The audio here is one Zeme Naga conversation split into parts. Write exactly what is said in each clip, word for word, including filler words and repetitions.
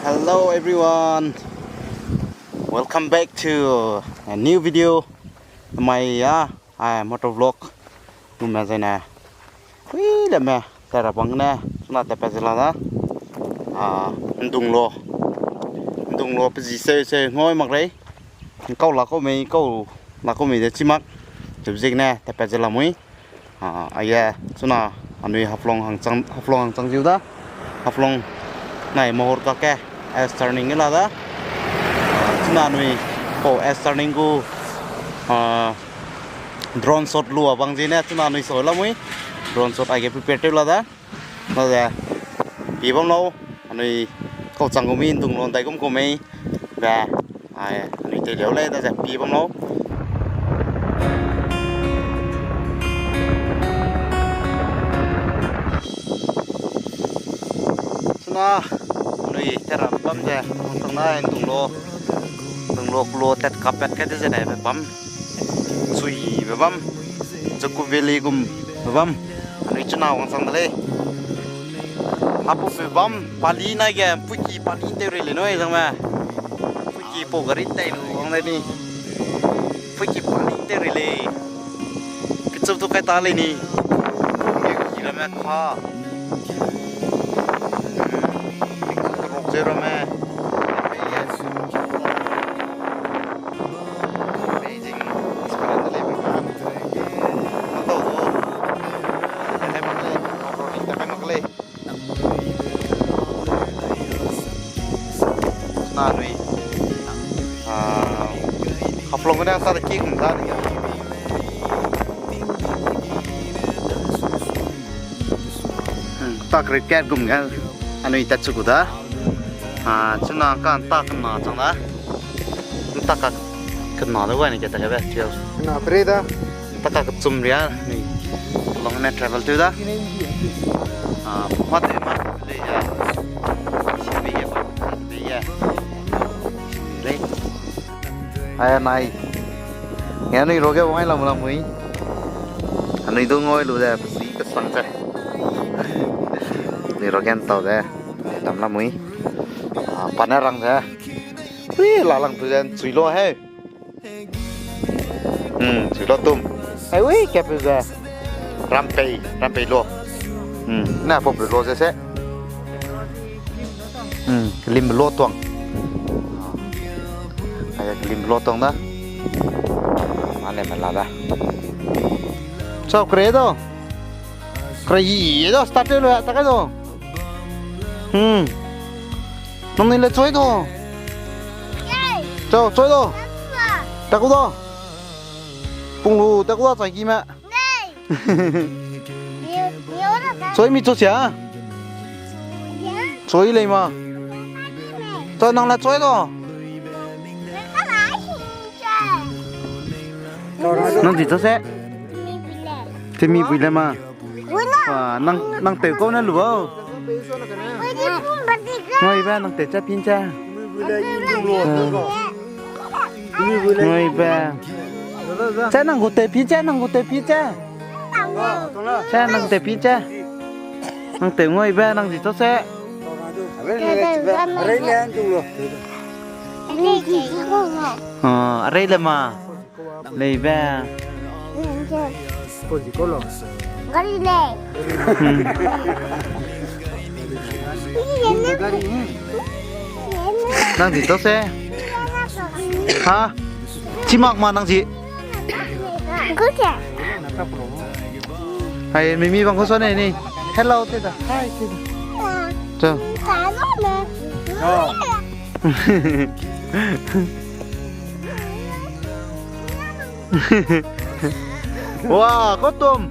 Hello everyone, welcome back to a new video. My, uh, uh, motor vlog. Nume zene. Hui le me, tera bang ne, suna te pe zela da. Ah, ndung lo. Ndung lo pe zi se se ngoi mak rei. Kau la kau mei, kau la kau mei de chi mak. Chubzik ne, te pe zela mui. Ah, aye, chuna anui Haflong hangchang, Haflong hangchang ziu da. Haflong nai Mahur kake S turning ge la da. Ah, chuna anui pau S turning gu, ah, drone shot lua bang zene chuna anui soi la mui. Drone shot aige prepare tew la da. Nade, pi bam lau, anui kau chang gu mi ndung lo ndai gum gu mei. Be, ai, anui tei liau lei, da ze pi bam lau. Chuna, anui tera bam ze, tang na ndung lo, ndung lo kulo tet kapet kai de ze ne be bam. Chui be bam, Jaku Valley gum be bam. Anui chuna wangchang de lei. Apu pe bam, pali na ge, puiki pali tew rei lei noi zangme. Puiki pau gari tei lu wang lei ni. Puiki pali tew rei lei. Kichup tu kai ta lei ni. Ki ramme kha. Rok ze ramme. Amazing experience de lei be ka. Matau du. Te kai mak lei. Off-roading te kai mak lei. Na nui. Ah, Haflong ne sa de ki kum da ni. Hmm, tak re kat gum ga. Anui tat chu gu da. Ah, chuna ka tak na chang da. Taka kena de wai ne ke taka be, chiu. Na bre da. Taka kechum ria, ni. Long ne travel tu da. Ah, mate, mate, le ya. Be ya, be ya. Le. Aya nai. Ya nui roge wai lam lam mui. Anui du ngoi lu de, pesi kesang che. Nui roge ntau de. Dam lam mui. Ah, pa ne rang de. Ui, la lang tu zen, chui lo he. Hmm, chui lo tum. Ai, ui, kep ze. Rampei, rampei lo. Hmm, na pop lo ze se. Hmm, kelim lo tuang. Ai, kelim lo tuang da. Ane me la da. Chau kre do. Kre yi do, start lo, ta ka do. Hmm. Nang ni le choi do. Chau, choi do. Ta ku do. Pung lu, ta ku do, chai ki me. Choi mi cho sia. Choi lei ma. Choi nang le choi do. Nang di cho se. Temi bui le ma. Wa, nang, nang tew kau ne lu au. Ngoi be, nang tew cha pin cha. Ngoi be. Cha nang gu tew pin cha, nang gu tew pin cha. Cha nang tew pin cha. Nang tew ngoi be, nang di cho se. Ah, arei le ma. Lei be. Gari lei. Hmm. Nang di to se. Ha? Chimak ma nang di. Hai, mimi bang ko so ne ni. Hello, teta. Hi, teta. Chau. Wa, kotum.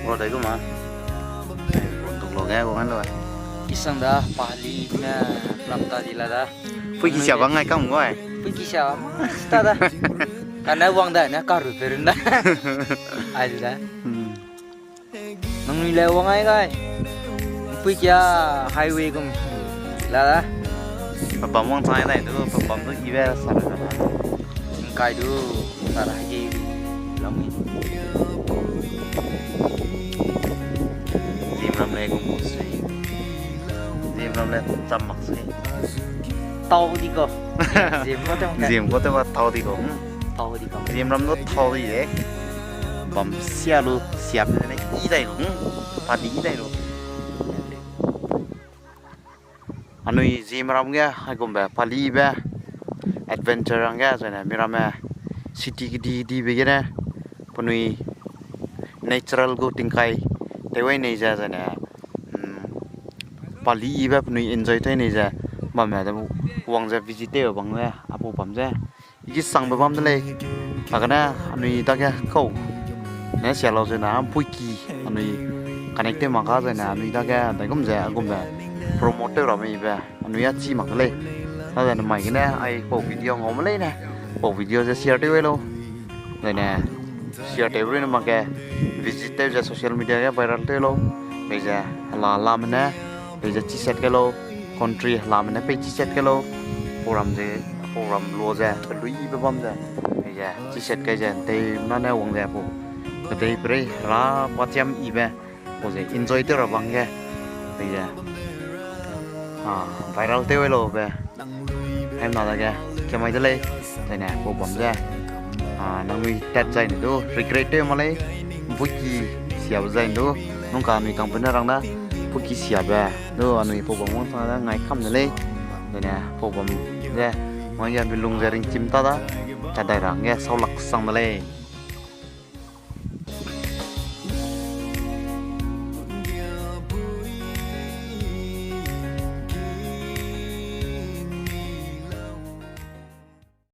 Wa, dai kuma. Tuk lo ge, wa lo. Isang da, pali na, lam ta di la da. Pui ki sia bang ngai kam ngoi. Pui ki sia ma, sta da. Kana wang da, na karu perun da. Ai da. Hmm. Nangnui le wang ai gai. Pui kia highway gum la da. Pabam wang chai dai du, pabam du ibe sara sara. Ngkai du sara ge. Ziemram le gu gu sui. Ziemram le cham mak sui. Tau di ko. Ziem ko te mak. Ziem ko te ba tau di ko. Tau di ko. Ziemram du tau di e. Bam sia lu siap ne i dai lu. Pa di i dai lu. Anui Zeme ram ge aigumbe palibe adventure hangge zaine miramme city kedi kedibe gene penui natural gu tingkai tewwai nei ze zaine, palibe penui enjoy tew nei ze bamme de wang ze visit tew bang ze apau bam ze i ki sangbe bam de lei. Kagane anui dage kau ne sia lau zene mpuiki anui connect tew mak ga zaine anui dage daigum ze aigumbe promote tew ra meibe anui a chi mak de lei. Daze nemai gene aipau video ngaume leine pau video ze share tew gai lau. Zaine share tewbe rui ne mak ge visit tew ze social media ge viral tew lau. Peize hela helame ne peize chiset kai lau, country helame ne pei chiset kai lau. Pau ram ze, pau ram lua ze peluibe bam ze peize chiset kai ze nteimena ne wang ze pau kedeiperei hera pachiam ibe pau ze enjoy tew ra bang ge peize viral tew gai laube hemna dage kemai de lei. Zaine pau bam ze nangnui tat zaine du regret tew mak lei. Mpuiki siabe zaine du nungka anui kangpeu ne rang da mpuiki siabe du anui pau bam wangchang da ngai kam de lei. Zaine pau bam ze wang ge milung ze ringchim ta da chadai ra hangge saulak sang de lei.